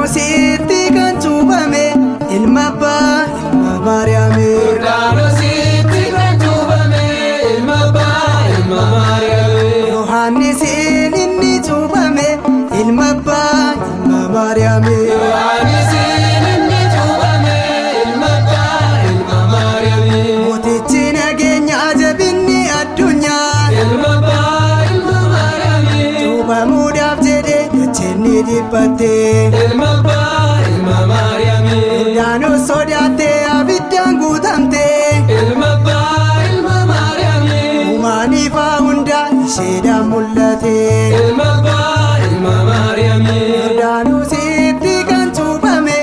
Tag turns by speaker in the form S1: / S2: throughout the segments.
S1: Yordaanositti kan cuuphame ilma abbaa ilma Maariyaamii.
S2: Yordaanositti kan cuuphame ilma abbaa ilma Maariyaamii.
S1: Yohaannisiin inni cuuphame ilma abbaa ilma Maariyaamii.
S2: Yohaannisiin inni cuuphame ilma abbaa ilma Maariyaamii.
S1: Mootichi nageenyaa jabinni addunyaa.
S2: Ilma abbaa ilma Maariyaamii.
S1: Cuuphamuudhaaf jedhee dacheen ni dhiphatte.
S2: Ilma abbaa ilma Maariyaamii.
S1: Yordaanos sodaattee abiddaan guutamte.
S2: Ilma abbaa ilma Maariyaamii.
S1: Uumaan ifaa hunda isheedhaan mul'ate.
S2: Ilma abbaa ilma Maariyaamii.
S1: Yordaanositti kan cuuphame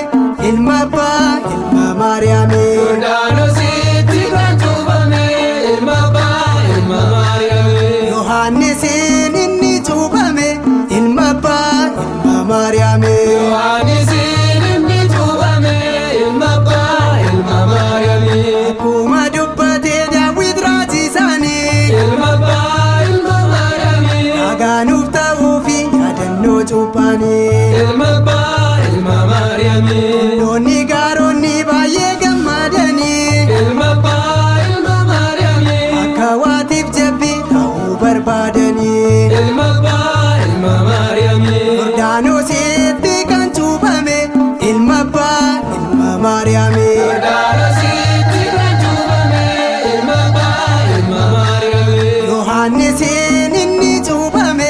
S1: ilma abbaa ilma Maariyaamii.
S2: Yordaanositti kan cuuphame ilma abbaa ilma Maariyaamii.
S1: Yohaannisiin inni cuuphame ilma abbaa ilma Maariyaamii.
S2: Yohaannisiin inni cuuphame ilma abbaa ilma Maariyaamii.
S1: Akkuma dubbatee Daawit raajii isaanii.
S2: Ilma abbaa ilma Maariyaamii.
S1: Ragaa nuuf ta'uufi yaadannoo cuuphaanii.
S2: Ilma abbaa ilma Maariyaamii.
S1: Loonni gaaronni baay'ee gammadanii.
S2: Ilma abbaa ilma Maariyaamii.
S1: Akka waatiif jabbi ta'uu barbaadanii.
S2: Ilma abbaa ilma Maariyaamii.
S1: Yordaanositti kan cuuphame ilma abbaa ilma Maariyaamii.
S2: Yordaanositti kan cuuphame ilma abbaa ilma Maariyaamii.
S1: Yohaannisiin inni cuuphame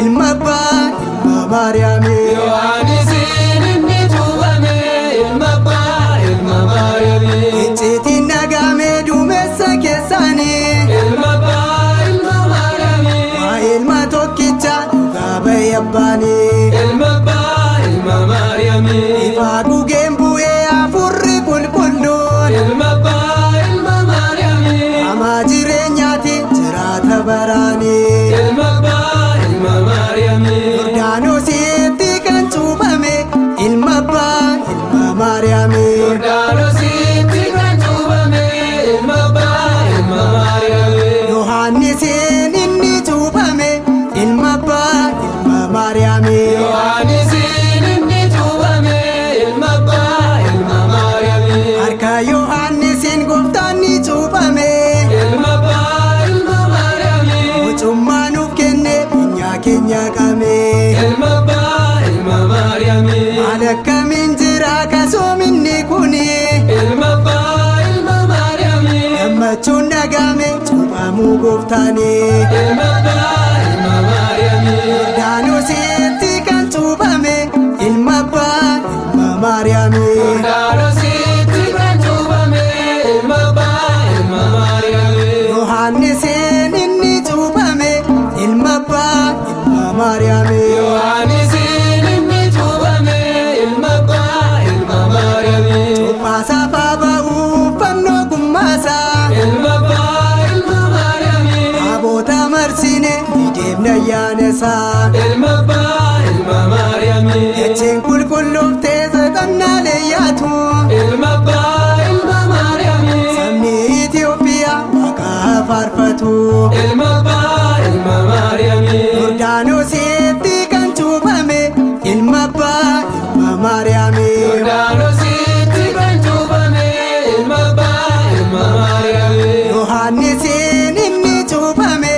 S1: ilma abbaa ilma Maariyaamii.
S2: Yohaannisiin inni cuuphame ilma abbaa ilma Maariyaamii.
S1: Icciitiin dhaga'ame duumessa keessaanii.
S2: Ilma abbaa ilma Maariyaamii.
S1: Waa ilma tokkicha dhugaa ba'e abbaanii.
S2: Ilma abbaa ilma Maariyaamii.
S1: Ifaa gugeen bu'ee hafuurri qulqulluun.
S2: Ilma abbaa ilma Maariyaamii.
S1: Hamaa jireenyaati jiraata baraanii.
S2: Ilma abbaa ilma Maariyaamii.
S1: Yordaanositti kan cuuphame ilma abbaa ilma Maariyaamii.
S2: Yordaanositti kan cuuphame ilma abbaa ilma Maariyaamii.
S1: Yohaannisiin inni cuuphame ilma abbaa ilma Maariyaamii.
S2: Yohaannisiin inni cuuphame ilma abbaa ilma Maariyaamii.
S1: Harka Yohaannisiin gooftaan ni cuuphame.
S2: Ilma abbaa ilma Maariyaamii.
S1: Mucummaa nuuf kenne biyya keenya qabee.
S2: Ilma abbaa ilma Maariyaamii.
S1: Haala akkamiin jira kasoominni kuni.
S2: Ilma abbaa ilma Maariyaamii.
S1: Gammachuun dhaga'ame cuuphamuu gooftaanii.
S2: Ilma abbaa ilma Maariyaamii.
S1: Yordaanositti kan cuuphame ilma abbaa ilma Maariyaamii.
S2: Yordaanositti kan cuuphame ilma abbaa ilma Maariyaamii.
S1: Yohaannisiin inni cuuphame ilma abbaa ilma Maariyaamii.
S2: Yohaannisiin inni cuuphame ilma abbaa ilma Maariyaamii.
S1: Cuuphaasaa ba'uu fannoo gummaasaa.
S2: Ilma abbaa ilma Maariyaamii.
S1: Aboota marsine ni deemna ayyaanasaa.
S2: Ilma abbaa ilma Maariyaamii.
S1: Dacheen qulqullooftee seexannaalee yaatu.
S2: Ilma abbaa ilma Maariyaamii.
S1: Sabni Itoophiyaa waaqa faarfatu.
S2: Ilma abbaa ilma Maariyaamii.
S1: Yordaanositti kan cuuphame ilma abbaa ilma Maariyaamii.
S2: Yordaanositti kan cuuphame ilma abbaa ilma Maariyaamii.
S1: Yohaannisiin inni cuuphame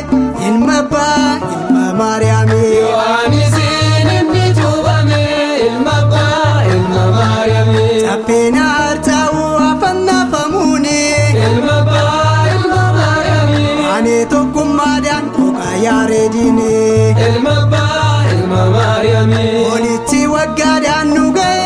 S1: ilma abbaa ilma Maariyaamii.
S2: Yohaannisiin inni cuuphame ilma abbaa ilma Maariyaamii.
S1: Caffeen harcaa'uu afannaafamuuni.
S2: Ilma abbaa ilma Maariyaamii.
S1: Ani tokkummaadhaan dhugaa yaareediini.
S2: Ilma abbaa ilma Maariyaamii.
S1: Olichi waggaadhaan nu ga'e.